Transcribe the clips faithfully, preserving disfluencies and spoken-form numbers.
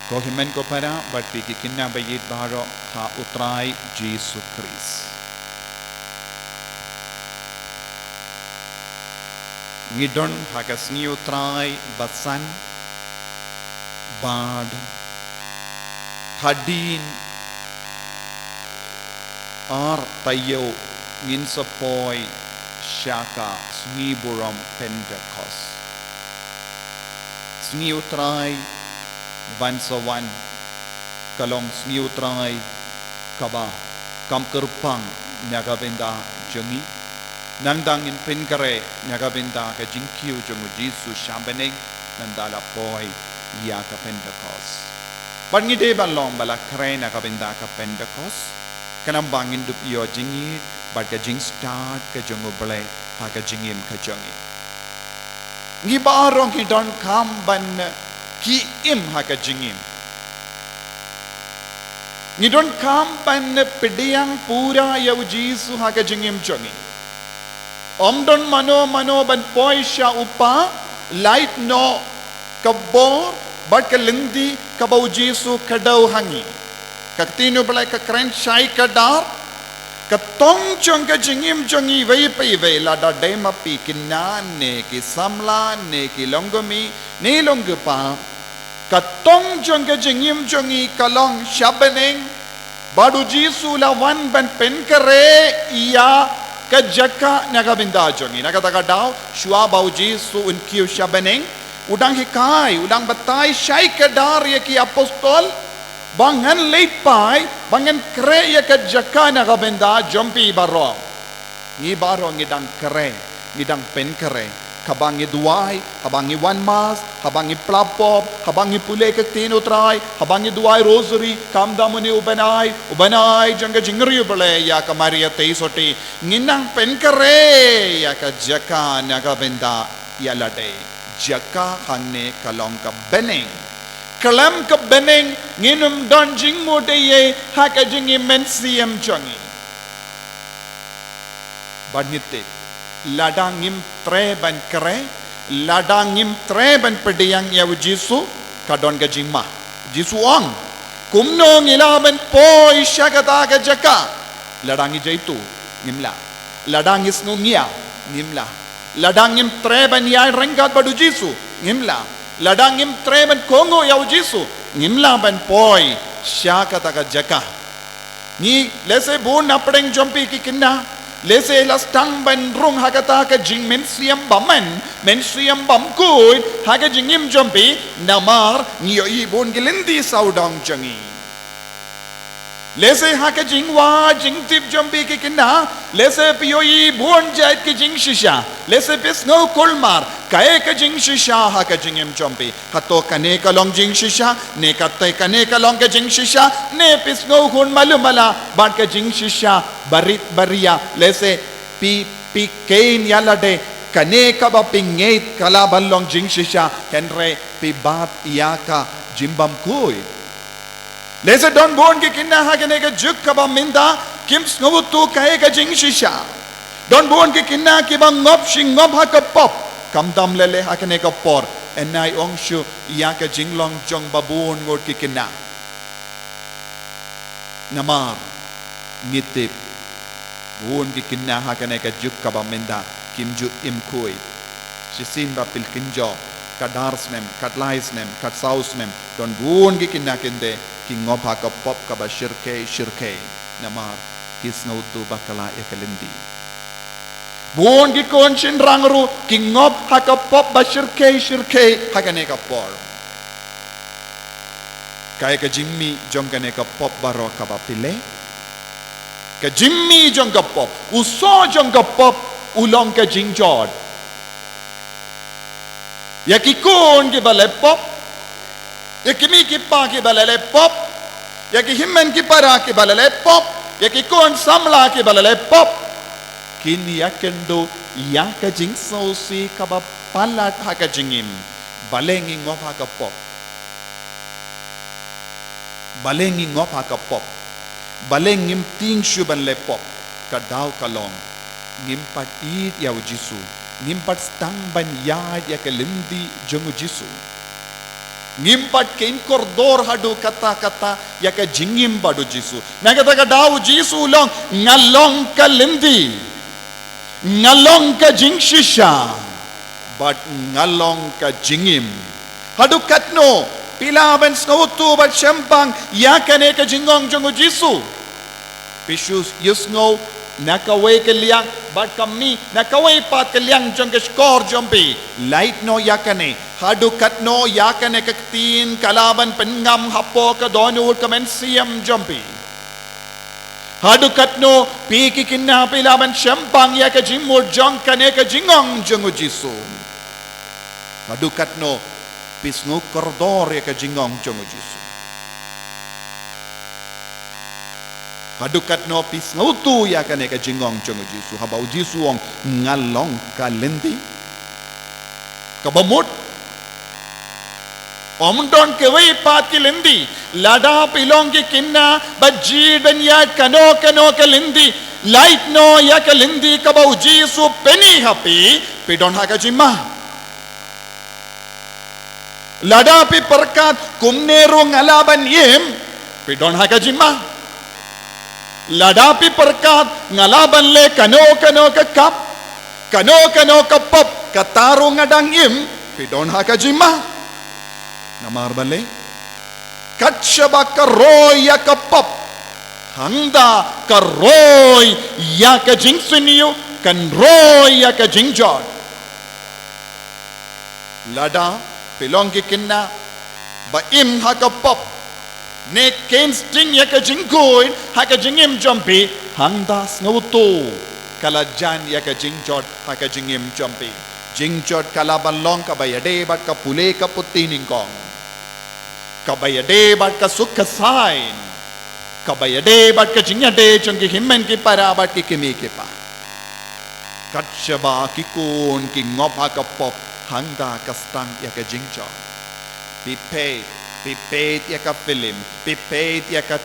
Ko hynmen ko para, bad phi ki khynnah ba ïeit baroh ha U Trai Jisu Khrist. Ngi don ha ka sngi U Trai ba san, bad hadien ar taïew ngin sa poi sha ka sngi burom Pentekost. Sngi U Trai ban sa wan, ka long sngi U Trai kaba kam kyrpang na ka bynta jong ngi. Nangta ngin pynkhreh na ka bynta ka jingkiew jong U Jisu sha bneng, nangta la poi ïa ka Pentekost. Bad ngi dei ban long ba la khreh na ka bynta ka Pentekost, khnang ba ngin dup ïoh jingïeit bad ka jingstad ka jong U Blei ha ka jingim ka jong ngi. Ngi baroh ngi donkam ban ki im ha ka jingim. Ngi donkam ban pdiang pura ïa U Jisu ha ka jingim jong ngi. Ym don mano mano ban poi sha U Kpa, lait noh ka bor bad ka lynti kaba U Jisu kdew ha ngi. Ka ktien U Blei ka kren shai kdar, ka tong jong ka jingim jong ngi iwei pa iwei, lada dei ma phi ki khynnah ne ki samla ne ki longkmie ne longkpa, ka tong jong ka jingim jong ngi ka long sha bneng, bad U Jisu la wan ban pynkhreh ïa ka jaka na ka bynta jong ngi. Na kata ka daw, shuwa ba U Jisu un kiew sha bneng, u dang hikai, u dang batai shai kdar ïa ki apostol, ba ngan leit phai, ba ngan khreh ïa ka jaka na ka bynta jong phi baroh. Ngi baroh ngi dang khreh, ngi dang pynkhreh. Haba ngi duwai, haba ngi wan Mass, haba ngi pla pop, haba ngi pule ka ktien U Trai, haba ngi duwai Rosary, khamtam une u bnai, u bnai jong ka jingriewblei ïa ka Maria Theisotti, ngin nang pynkhreh ïa ka jaka na ka bynta ïa lade. Jaka hangne ka long ka bneng. Khlem ka bneng ngin ym don jingmut ei ei ha ka jingim mynsiem jong ngi. Bad ngi tip, lada ngim treh ban khreh, lada ngim treh ban pdiang ïa U Jisu, ka don ka jingma. U Jisu u ong, kumno ngi lah ban poi sha kata ka jaka? Lada ngi jaituh, ngim lah. Lada ngi sngew ngiah, ngim lah. Lada ngim treh ban ïaid ryngkat bad U Jisu, ngim lah. Lada ngim treh ban kohnguh ïa U Jisu, ngim lah ban poi sha kata ka jaka. Ngi lehse bun na pdeng jong phi ki khynnah, lehse la sdang ban rung ha kata ka jingmynsiem bymman, mynsiem bymkhuid ha ka jingim jong phi, namar ngi ïohi bun ki lynti sawdong jong ngi. Lehse ha ka jingwad jingtip jong phi ki khynnah, lehse phi ïohi bun jait ki jingshisha, lehse phi sngew kulmar, kaei ka jingshisha ha ka jingim jong phi. Hato kane ka long jingshisha, ne katei kane ka long ka jingshisha, ne phi sngew hun malu mala bad ka jingshisha barit baria, lehse phi, phi kheiñ ïa lade, kane kaba phi ngeit ka lah ban long jingshisha, hynrei phi bat ïa ka jingbymkhuid. Lehse don bun ki khynnah ha kane ka juk kaba mynta kim sngewthuh kaei ka jingshisha. Don bun ki khynnah kiba ngop shi ngop ha ka pop. Khamtam leh leh ha kane ka por, yn ai ong shuh ïa ka jinglong jong ba bun ngut ki khynnah. Namar ngi tip bun ki khynnah ha kane ka juk kaba mynta kim ju im khuid. Shisien ba phi la kynjoh, katdar snem, katlai snem, katsaw snem, don bun ki khynnah kynthei ki ngop ha ka pop kaba shyrkhei shyrkhei. Namar ki sngewthuh bakla ïa ka lynti. Bun ki khun shynrang ruh ki ngop ha ka pop ba shyrkhei shyrkhei ha kane ka por. Kaei ka jingmih jong kane ka pop baroh kaba phi leh? Ka jingmih jong ka pop, u soh jong ka pop u long ka jingjot. Ïa ki khun kiba leh pop, ïa ki mei ki pa kiba leh leh pop, ïa ki hynmen ki para kiba leh leh pop, ïa ki khun samla kiba leh leh pop, kin ïakynduh ïa ka jingsngewsih kaba palat ha ka jingim. Balei ngi ngop ha ka pop? Balei ngi ngop ha ka pop? Balei ngim tieng shuh ban leh pop? Ka daw ka long, ngim pat ïeit ïa U Jisu, ngim pat sdang ban ïaid ïa ka lynti jong U Jisu. Ngim pat khein kordor haduh katta katta ïa ka jingim bad u Jisu. Na kata ka daw u Jisu u ong, nga long ka lynti. Nga long ka jingshisha. Bad nga long ka jingim. Haduh katno phi lah ban sngewthuh bad shemphang ïa kane ka jingong jong u Jisu? Phi shu ïohsngew na kawei ka liang bad ka mih na kawei pat ka liang jong ka shkor jong phi. Lait noh ïa kane. Haduh katno ïa kane ka ktien ka lah ban pynngam hapoh ka dohnud ka mynsiem jong phi? Haduh katno phi ki khynnah phi lah ban shemphang ïa ka jingmut jong kane ka jingong jong u Jisu? Haduh katno phi sngew kordor ïa ka jingong jong u Jisu? Haduh katno phi sngewthuh ïa kane ka jingong jong u Jisu haba u Jisu u ong, nga long ka lynti? Kaba mut, ym don kiwei pat ki lynti. Lada phi long ki khynnah ba jied ban ïaid kano kano ka lynti, lait noh ïa ka lynti kaba u Jisu u pyni ha phi, phi don ha ka jingma. Lada phi pyrkhat kumne ruh nga lah ban im, phi don ha ka jingma. Lada phi pyrkhat nga lah ban leh kano kano ka kap, kano kano ka pop, kata ruh nga dang im, phi don ha ka jingma. Namar balei? Kat shaba ka roi ïa ka pop, hangta ka roi ïa ka jingsniew, kan roi ïa ka jingjot. Lada phi long ki khynnah ba im ha ka pop, ne khein sting ïa ka jingkhuid ha ka jingim jong phi, hangta sngewthuh, ka la jan ïa ka jingjot ha ka jingim jong phi. Jingjot ka lah ban long kaba ïadei bad ka pule ka puthi nyngkong, kaba ïadei bad ka suk ka saiñ, kaba ïadei bad ka jingïadei jong ki hynmen ki para bad ki kmie ki kpa. Kat shaba ki khun ki ngop ha ka pop, hangta ka sdang ïa ka jingjot. Phi peit, phi peit ïa ka film, phi peit ïa ka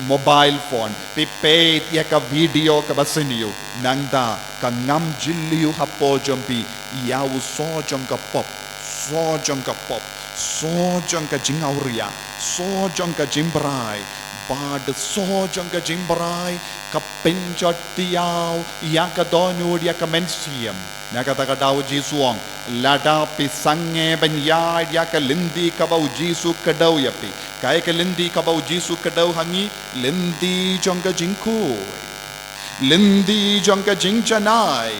mobile phone, phi peit ïa ka video kaba sniew, nangta ka ngam jylliew hapoh jong phi ïa u soh jong ka pop, soh jong ka pop, soh jong ka jingawria, soh jong ka jingbrai, bad soh jong ka jingbrai ka pynjot thiaw ïa ka dohnud, ïa ka mynsiem. Na kata ka daw u Jisu u ong, lada phi sangeh ban ïaid ïa ka lynti kaba u Jisu u kdew ïa phi. Kaei ka lynti kaba u Jisu u kdew ha ngi? Lynti jong ka jingkhuid, lynti jong ka jingjanai.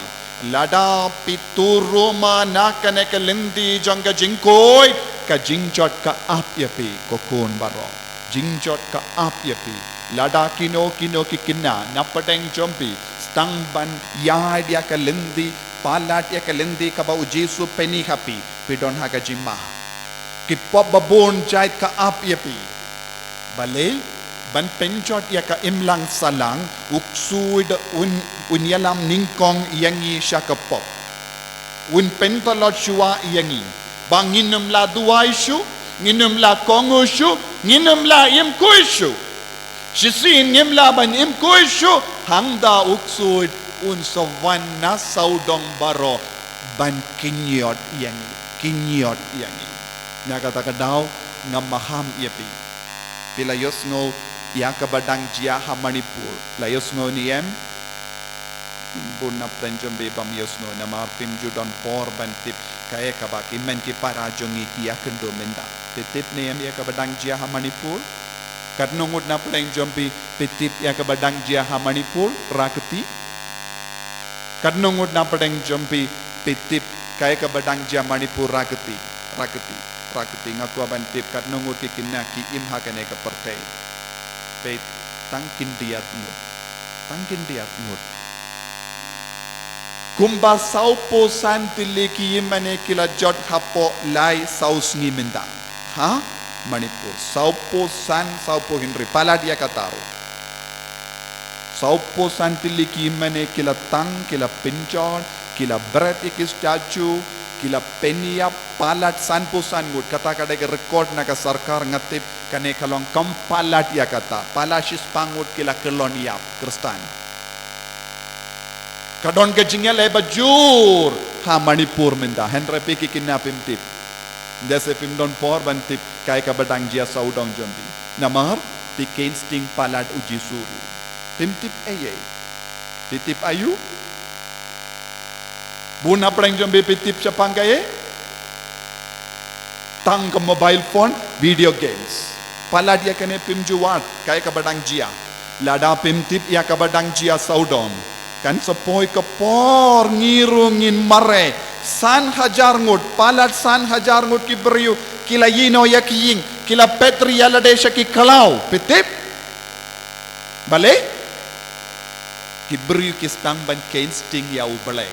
Lada phi tuh ruma na kane ka lynti jong ka jingkhuid, ka jingjot ka ap ïa phi, ko khun baroh. Jingjot ka ap ïa phi. Lada kino kino ki khynnah na pdeng jong phi sdang ban ïaid ïa ka lynti, palat ïa ka lynti kaba u Jisu u pyni ha phi, phi don ha ka jingma. Ki pop babun jait ka ap ïa phi. Balei? Ban pynjot ïa ka imlang sahlang, u Ksuid un, un ïalam nyngkong ïa ngi sha ka pop. Un pyntlot shuwa ïa ngi ba ngin ym lah duwai shuh, ngin ym lah kohnguh shuh, ngin ym lah im khuid shuh. Shisien ngim lah ban im khuid shuh, hangta u Ksuid un sa wan na sawdong baroh ban kynñiot ïa ngi, kynñiot ïa ngi. Na kata ka daw, nga maham ïa phi. Phi la ïohsngew ïa kaba dang jia ha Manipur? La ïohsngew ne em? Bun na pdeng jong phi bym ïohsngew namar phim ju don por ban tip kaei kaba ki hynmen ki para jong ngi ki ïakynduh mynta. Phi tip ne em ïa kaba dang jia ha Manipur? Katno ngut na pdeng jong phi phi tip ïa kaba dang jia ha Manipur, Rakti? Katno ngut na pdeng jong phi phi tip kaei kaba dang jia Manipur, Rakti? Rakti, Rakti, nga kwah ban tip katno ngut ki khynnah ki im ha kane ka pyrthei. Peit, tang khyndiat ngut. Tang khyndiat ngut. Kumba sawphew san tylli ki ïingmane ki la jot hapoh lai saw sngi mynta ha Manipur. Sawphew san, sawphew hynriew, palat ïa kata ruh. Sawphew san tylli ki ïingmane ki la tang, ki la pynjot, ki la bret ïa ki statue, ki la pynïap, palat sanphew san ngut. Kata ka dei ka record na ka sorkar, nga tip kane ka long kam palat ïa kata. Palat shispah ngut ki la kyllon ïap, Khristan. Ka don ka jingïaleh ba jur ha Manipur mynta, hynrei phi ki khynnah phim tip. Lehse phim don por ban tip kaei kaba dang jia sawdong jong phi. Namar phi keiñ sting palat u Jisu ruh. Phim tip ei ei. Phi tip aïu? Bun na pdeng jong phi phi tip shaphang kaei? Tang ka mobile phone, video games. Palat ïa kane phim ju wad kaei kaba dang jia. Lada phim tip ïa kaba dang jia sawdong, kan sa poi ka por ngi ruh ngin mareh. San hajar ngut, palat san hajar ngut ki briew ki la ïehnoh ïa ki ïing, ki la peit ri ïa lade sha ki khlaw. Phi tip? Balei? Ki briew ki sdang ban keiñ sting ïa U Blei.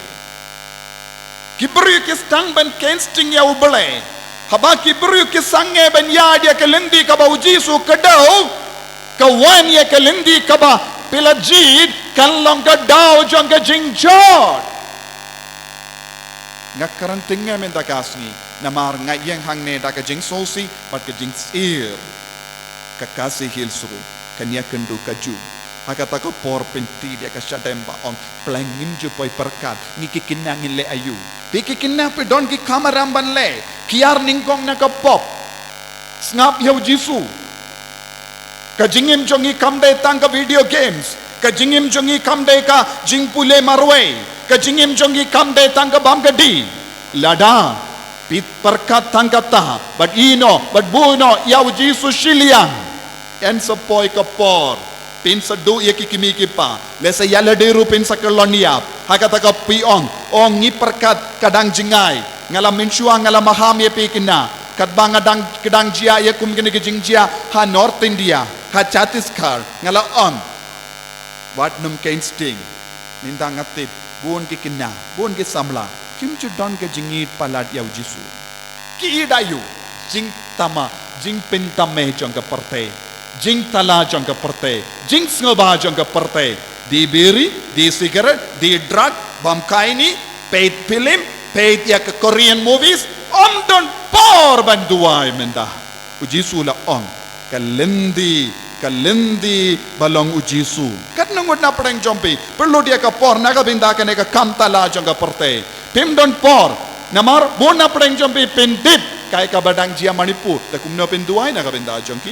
Ki briew ki sdang ban keiñ sting ïa U Blei. Haba ki briew ki sangeh ban ïaid ïa ka lynti kaba U Jisu u kdew, ka wan ïa ka lynti kaba phi la jied kan long ka daw jong ka jingjot. Nga kren tyngngoh mynta ka sngi, namar nga ïeng hangne da ka jingsngewsih bad ka jingsyier. Ka Khasi Hills ruh kan ïakynduh kajuh. Ha kata ka por phin tied ïa ka shadem ba ong, pleng ngim ju poi pyrkhat, ngi ki kynnoh ngin leh aïu? Phi ki kynnoh phi don ki kamram ban leh, kiar nyngkong na ka pop. Sngap ïa U Jisu. Ka jingim jong ngi kam dei tang ka video games. Ka jingim jong ngi kam dei ka jingpule marwei. Ka jingim jong ngi kam dei tang ka bam ka dih. Lada phi pyrkhat tang kata bad ïehnoh bad buh noh ïa U Jisu shiliang, kan sa poi ka por phin sa duh ïa ki kmie ki kpa. Lehse ïa lade ruh phin sa kyllon ïap. Ha kata ka phi ong, ong ngi pyrkhat ka dang jngai. Nga la mynshuwa nga la maham ïa phi kynnoh. Katba nga dang, ka dang jia ïa kum kine ki jingjia ha North India, ha Chhattisgarh, nga la ong, wat nym keiñ sting. Mynta nga tip bun ki kynnoh, bun ki samla kim ju don ka jingïeid palat ïa U Jisu. Ki ïeid aïu? Jingtama, jingpyntama jong ka pyrthei, jingtala jong ka pyrthei, jingsngewbha jong ka pyrthei. Die biri, die sigaret, die drug, bam khaini, peit phlim, peit ïa ka Korean movies. Ym don por ban duwai mynta. U Jisu u la ong, ka lynti, ka lynti ba long U Jisu. Katno ngut na pdeng jong phi phi lut ïa ka por na ka bynta kane ka kam tala jong ka pyrthei? Phim don por. Namar bun na pdeng jong phi phin tip kaei kaba dang jia Manipur. Te kumno phin duwai na ka bynta jong ki?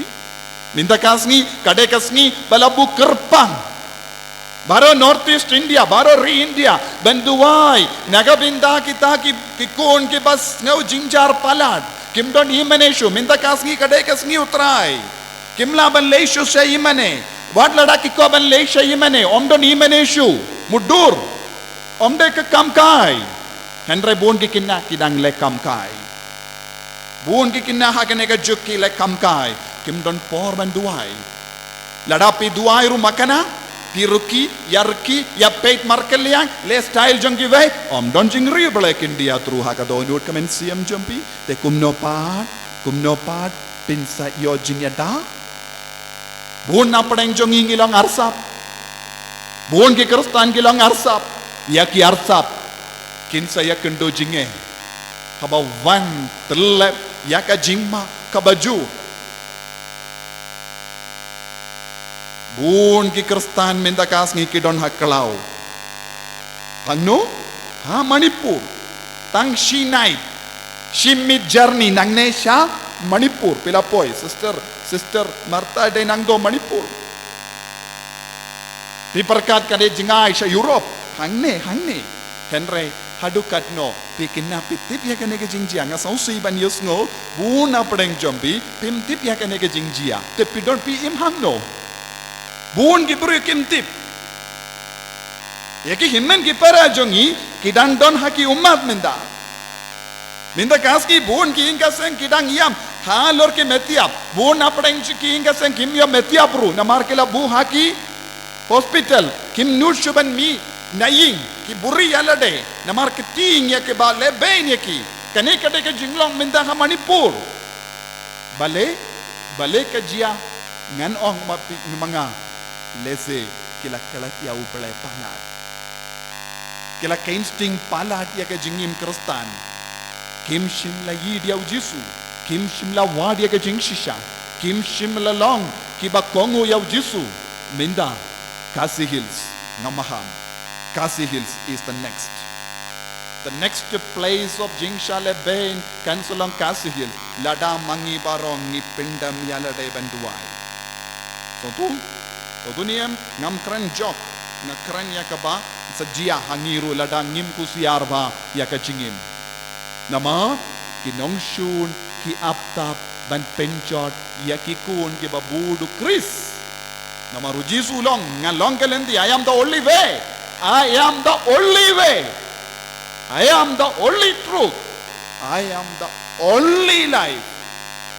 Mynta ka sngi ka dei ka sngi ba la buh kyrpang baroh North East India, baroh ri India, ban duwai na ka bynta kita ki, ki khun kiba sngew jynjar palat. Kim don ïingmane shuh. Mynta ka sngi ka dei ka sngi U Trai. Kim lah ban leit shuh sha ïingmane. Wat lada ki kwah ban leit sha ïingmane, ym don ïingmane shuh. Mutdur. Ym dei ka kam kai. Hynrei bun ki kynnoh ki dang leh kam kai. Bun ki kynnoh ha kane ka juk ki leh kam kai. Kim don por ban duwai. Lada phi duwai ruh ma kane, phi rukhi, ïa rukhi, ïa peit markylliang, leh style jong kiwei, ym don jingriewblei, kin diat ruh ha ka dohnud ka mynsiem jong phi. Te kumno pat, kumno pat phin sa ïoh jingïada? Bun na pdeng jong ngi ngi long arsap. Bun ki Khristan ki long arsap. Ïa ki arsap kin sa ïakynduh jingeh haba wan tyllep ïa ka jingma kaba ju. Bun ki Khristan mynta ka sngi ki don ha khlaw. Hangno? Ha Manipur. Tang shi night, shi miet journey nangne sha Manipur. Phi la poi, sister, sister Martha dei nangto Manipur. Phi pyrkhat ka dei jngai sha Europe. Hangne, hangne. Hynrei haduh katno phi kynnoh phi tip ïa kane ka jingjia? Nga sngewsih ban ïohsngew bun na pdeng jong phi phim tip ïa kane ka jingjia. Te phi don phi im hangno? Bun ki briew kim tip. Ïa ki hynmen ki para jong ngi ki dang don ha ki ummat mynta. Mynta ka sngi bun ki ïing ka seng ki dang ïam halor ki metiap. Bun na pdeng jong ki ïing ka seng kim ïoh metiap ruh namar ki la buh ha ki hospital. Kim nud shuh ban mih na ïing, ki buhrieh ïa lade namar ki tieng ïa kiba leh beiñ ïa ki. Kane ka dei ka jinglong mynta ha Manipur. Balei, balei ka jia? Ngan ong ma phi, ma nga, lehse ki la klet ïa U Blei palat. Ki la keiñ sting palat ïa ka jingim Khristan. Kim shym la ïeid ïa U Jisu. Kim shym la wad ïa ka jingshisha. Kim shym la long kiba kohnguh ïa U Jisu. Mynta Khasi Hills, nga maham, Khasi Hills is the next. The next place of jingshah lehbeiñ kan sa long Khasi Hills. Lada ma ngi baroh ngi pyndem ïalade ban duwai. Sngewthuh, sngewthuh ne em, ngam kren jok, nga kren ïa kaba sa jia ha ngi ruh lada ngim husiar bha ïa ka jingim. Namar ki nongshun ki ap tap ban pynjot ïa ki khun kiba bud u Khrist. Namar u Jisu u ong, nga long ka lynti, I am the only way. I am the only way. I am the only truth. I am the only life.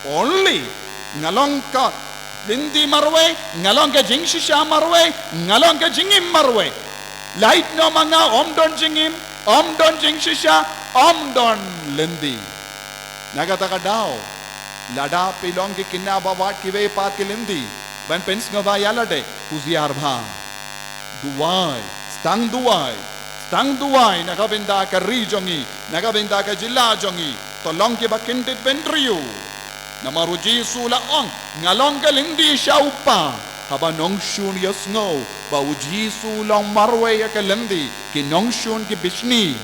Only. Nga long ka lynti marwei, nga long ka jingshisha marwei, nga long ka jingim marwei. Lait noh ma nga ym don jingim, ym don jingshisha, ym don lynti. Na kata ka daw, lada phi long ki khynnah ba wad kiwei pat ki lynti ban pynsngewbha ïalade, husiar bha. Duwai, sdang duwai, sdang duwai na ka bynta ka ri jong ngi, na ka bynta ka jylla jong ngi, to long kiba kyndit bynriew. Namar u Jisu u la ong, nga long ka lynti sha u Kpa. Haba nongshun ïohsngew ba u Jisu u long marwei ïa ka lynti, ki nongshun ki bishni,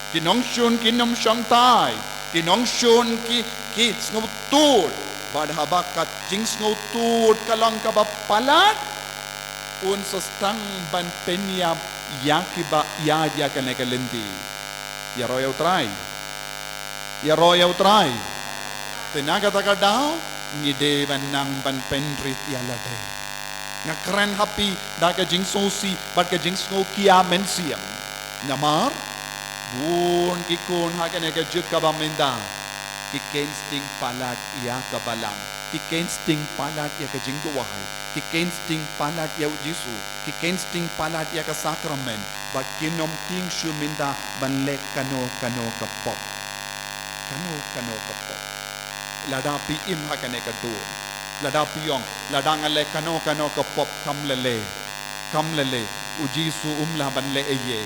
ki nongshun kin ym shongthait, ki nongshun ki, ki sngewthuh. Bad haba ka jingsngewthuh ka long kaba palat, un sa sdang ban pynïap ïa kiba ïaid ïa kane ka lynti. Ïaroh ïa u Trai. Ïaroh ïa u Trai. Te na kata ka daw, ngi dei ban nang ban pynrit ïalade. Nga kren ha phi da ka jingsngewsih bad ka jingsngewkhia mynsiem. Namar bun ki khun ha kane ka juk kaba mynta ki khein sting palat ïa ka balang, ki khein sting palat ïa ka jingduwai, ki khein sting palat ïa u Jisu, ki khein sting palat ïa ka sakramen, bad kin ym tieng shuh mynta ban leh kano kano ka pop. Kano kano ka pop. Lada phi im ha kane ka dur, lada phi ong, lada nga leh kano kano ka pop kam lei lei, kam lei lei, u Jisu um lah ban leh ei ei.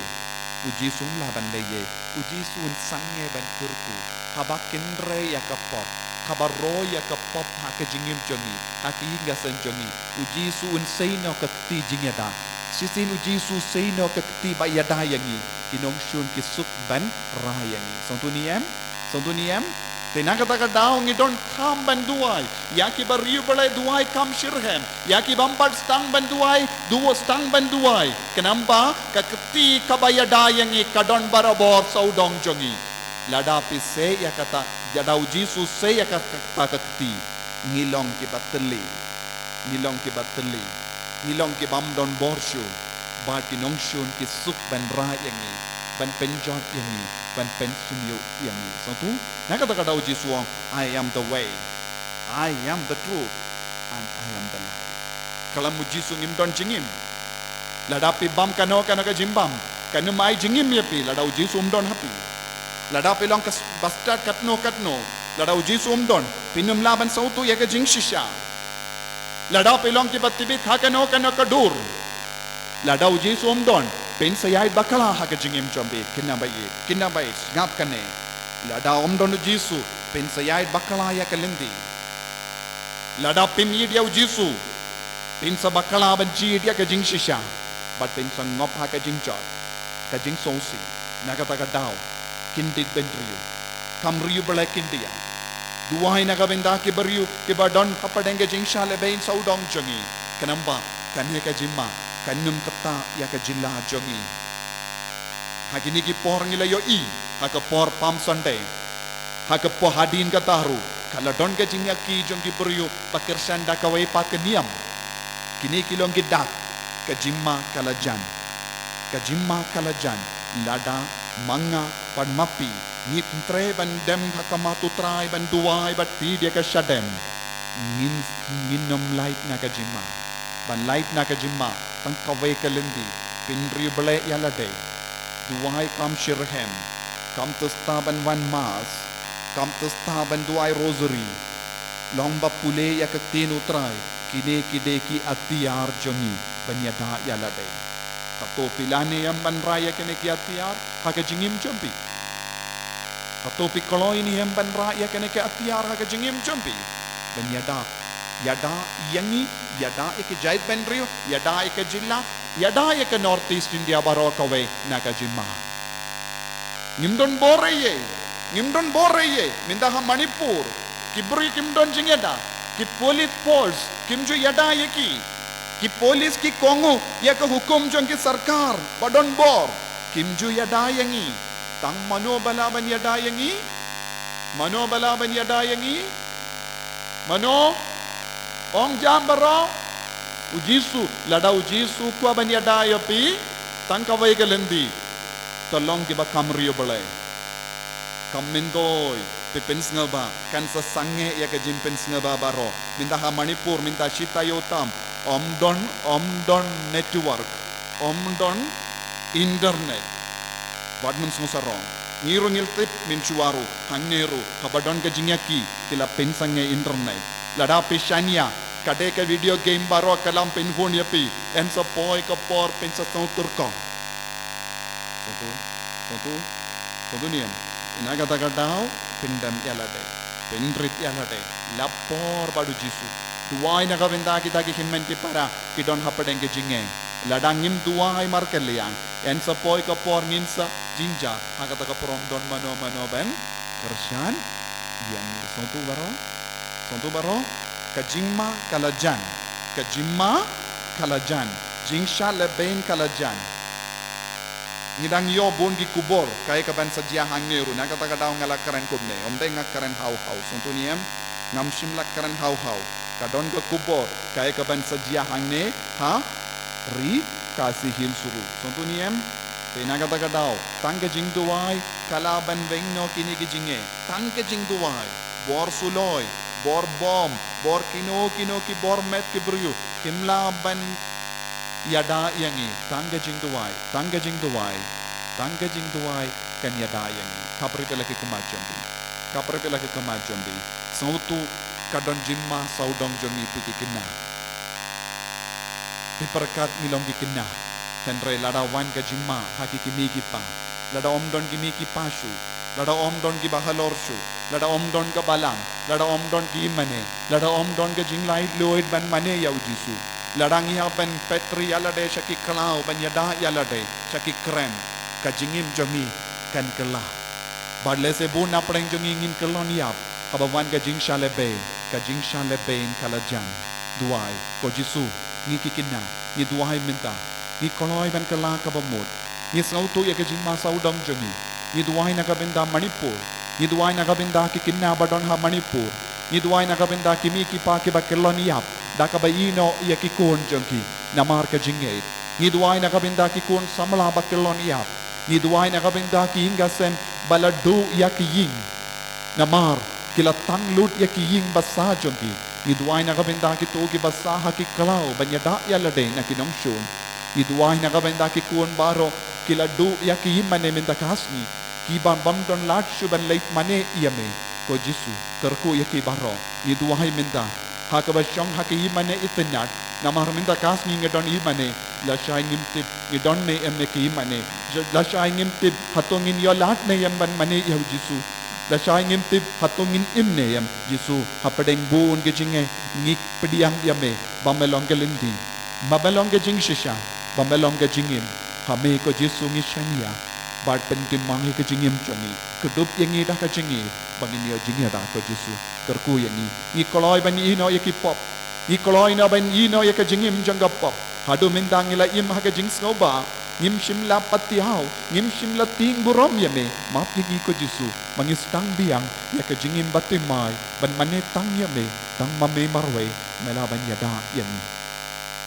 U Jisu um lah ban leh ei ei. U Jisu un sangeh ban kyrkhu. Haba kynrei ïa ka pop, haba roi ïa ka pop ha ka jingim jong ngi, ha ka ïing ka sem jong ngi, u Jisu un sei noh ka kti jingïada. Shisien u Jisu sei noh ka kti ba ïada ïa ngi, ki nongshun ki suk ban rai ïa ngi. Sngewthuh ne em? Sngewthuh ne em? Te na kata ka daw ngi donkam ban duwai ïa kiba riewblei, duwai kam shitrhem. Ïa ki bym pat sdang ban duwai, duwai, sdang ban duwai. Khnang ba ka kti kaba ïada ïa ngi ka don barabor sawdong jong ngi. Lada phi sei ïa kata, lada u Jisu sei ïa ka, kata ka kti, ngi long kiba tylli. Ngi long kiba tylli. Ngi long ki bym don bor shuh. Bad ki nongshun ki suk ban rai ïa ngi, ban pynjot ïa ngi, ban pynsngewthuh ïa ngi. Sngewthuh? Na kata ka daw u Jisu u ong, I am the way, I am the truth, and I am the life. Khlem u Jisu ngim don jingim. Lada phi bam kano kano ka jingbam, kan ym ai jingim ïa phi lada u Jisu um don ha phi. Lada phi long ka s-, ba stad katno katno, lada u Jisu um don, phin ym lah ban sngewthuh ïa ka jingshisha. Lada phi long kiba tbit ha kano kano ka dur, lada u Jisu um don, phin sa ïaid bakla ha ka jingim jong phi. Kynmaw ïa, kynmaw ïa, sngap kane. Lada um don u Jisu, phin sa ïaid bakla ïa ka lynti. Lada phim ïeit ïa u Jisu, phin sa bakla ban jied ïa ka jingshisha, bad phin sa ngop ha ka jingjot, ka jingsngewsih. Na kata ka daw, kyndit bynriew. Kam riewblei khyndiat. Duwai na ka bynta ki briew kiba don hapdeng ka jingshah lehbeiñ sawdong jong ngi. Khnang ba kane ka jingma kan ym ktah ïa ka jylla jong ngi. Ha kine ki por ngi la ïohi, ha ka por Palm Sunday, ha ka por hadien kata ruh, ka la don ka jingïakhih jong ki briew ba kyrshan da kawei pat ka niam. Kine ki long ki dak, ka jingma ka la jan. Ka jingma ka la jan, lada ma nga bad ma phi ngim treh ban dem ha khmat u Trai ban duwai bad thied ïa ka shadem, ngin, ngin ym lait na ka jingma. Ban lait na ka jingma, tang kawei ka lynti, pynriewblei ïa lade. Duwai kam shitrhem, kam tista ban wan mass, kam tista ban duwai rosary. Long ba pule ïa ka ktien u Trai, kine ki dei ki atiar jong ngi ban ïada ïa lade. Hato phi lah ne em ban rai ïa kine ki atiar ha ka jingim jong phi? Hato phi kloi ne em ban rai ïa kine ki atiar ha ka jingim jong phi? Ban ïada, ïada ïa ngi, ïada ïa ki jaitbynriew, ïada ïa ka jylla, ïada ïa ka North East India baroh kawei na ka jingma. Ngim don bor ei ei. Ngim don bor ei ei. Mynta ha Manipur, ki briew kim don jingïada. Ki police force kim ju ïada ïa ki. Ki police ki kohnguh ïa ka hukum jong ki sorkar ba don bor. Kim ju ïada ïa ngi. Tang mano ba lah ban ïada ïa ngi? Mano ba lah ban ïada ïa ngi? Mano? Ong jam baroh. U Jisu. Lada u Jisu kwah ban ïada ïa phi, tang kawei ka lynti. To long kiba kham riewblei. Kam myntoi, phi pynsngewbha, kan sa sangeh ïa ka jingpynsngewbha baroh. Mynta ha Manipur, mynta shi taïew tam, ym don, ym don network, ym don internet. Wat nym sngewsarong. Ngi ruh ngi la tip mynshuwa ruh, hangne ruh, haba don ka jingïaki, ki la pynsangeh internet. Lada phi shaniah, ka dei ka video game baroh ka lam pynhun ïa phi, yn sa poi ka por phin sa sngewtyrkhong. Sngewthuh, sngewthuh, sngewthuh ne em? Na kata ka daw, pyndem ïa lade, pynrit ïa lade, lap por bad u Jisu. Duwai na ka bynta kita ki hynmen ki para ki don hapdeng ka jingngeit. Lada ngim duwai markylliang, yn sa poi ka por ngin sa jynjar, ha kata ka por ym don mano mano ban kyrshan ïa ngi. Sngewthuh baroh, sngewthuh baroh, ka jingma ka la jan, ka jingma ka la jan, jingshah lehbeiñ ka la jan. Ngi dang ïoh bun ki khubor, kaei kaban sa jia hangne ruh, na kata ka daw nga la kren kumne, ym dei nga kren haw haw, sngewthuh ne em? Ngam shym la kren haw haw. Ka don ka khubor, kaei kaban sa jia hangne, ha Ri Khasi Hills ruh, sngewthuh ne em? Te na kata ka daw, tang ka jingduwai ka lah ban weng noh kine ki jingngeit, tang ka jingduwai. Bor suloi, bor bom, bor kino kino ki bor met ki briew, kim lah ban ïada ïa ngi, tang ka jingduwai, tang ka jingduwai, tang ka jingduwai kan ïada ïa ngi. Khapra phi la ki khmat jong phi. Khapra phi la ki khmat jong phi. Sngewthuh, ka don jingma sawdong jong ngi phi ki kynthei. Phi pyrkhat ngi long ki kynthei. Hynrei lada wan ka jingma ha ki kmie ki kpa, lada ym don ki kmie ki kpa shuh, lada ym don kiba halor shuh, lada ym don ka balang, lada ym don ki ïingmane, lada ym don ka jinglaitluid ban mane ïa u Jisu, lada ngi hap ban peit ïa lade sha ki khlaw ban ïada ïa lade sha ki krem, ka jingim jong ngi kan kylla. Bad lehse bun na pdeng jong ngi ngin kyllon ïap, haba wan ka jingshah lehbeiñ, ka jingshah lehbeiñ ka la jan. Duwai, ko Jisu, ngi ki kynthei, ngi duwai mynta, ngi kloi ban kylla kaba mut. Ngi sngewthuh ïa ka jingma sawdong jong ngi. Ngi duwai na ka bynta Manipur. Ngi duwai na ka bynta ki kynthei ba don ha Manipur. Ngi duwai na ka bynta ki kmie ki kpa kiba kyllon ïap da kaba ïehnoh ïa ki khun jong ki namar ka jingngeit. Ngi duwai na ka bynta ki khun samla ba kyllon ïap. Ngi duwai na ka bynta ki ïing ki sem ba la duh ïa ki ïing namar ki la tang lut ïa ki ïing basa jong ki. Ngi duwai na ka bynta kito kiba sah ha ki khlaw ban ïada ïa lade na ki nongshun. Ngi duwai na ka bynta ki khun baroh ki la duh ïa ki ïingmane mynta ka sngi, kiba bym don lad shuh ban leit mane ïa me. Ko Jisu, kyrkhu ïa ki baroh. Ngi duwai mynta ha kaba shong ha ki ïingmane itynnad, namar mynta ka sngi ngi don ïingmane, lashai ngim tip ngi don ne em ne ki ïingmane, lashai ngim tip hato ngin ïoh lad ne em ban mane ïa u Jisu. Lashai ngim tip hato ngin im ne em. Jisu, hapdeng bun ki jingngeit ngi pdiang ïa me ba me long ka lynti, ba me long ka jingshisha, ba me long ka jingim. Ha me ko Jisu ngi shaniah, bad pynthymmai ïa ka jingim jong ngi, kdup ïa ngi da ka jingngeit ba ngin ïoh jingïada ko Jisu. Kyrkhu ïa ngi. Ngi kloi ban ïehnoh ïa ki pop. Ngi kloi noh ban ïehnoh ïa ka jingim jong ka pop. Haduh mynta ngi la im ha ka jingsngewbha, ngim shym la patiaw, ngim shym la tieng burom ïa me. Map ïa ngi ko Jisu, ba ngi sdang biang ïa ka jingim bathymmai ban mane tang ïa me. Tang ma me marwei me lah ban ïada ïa ngi.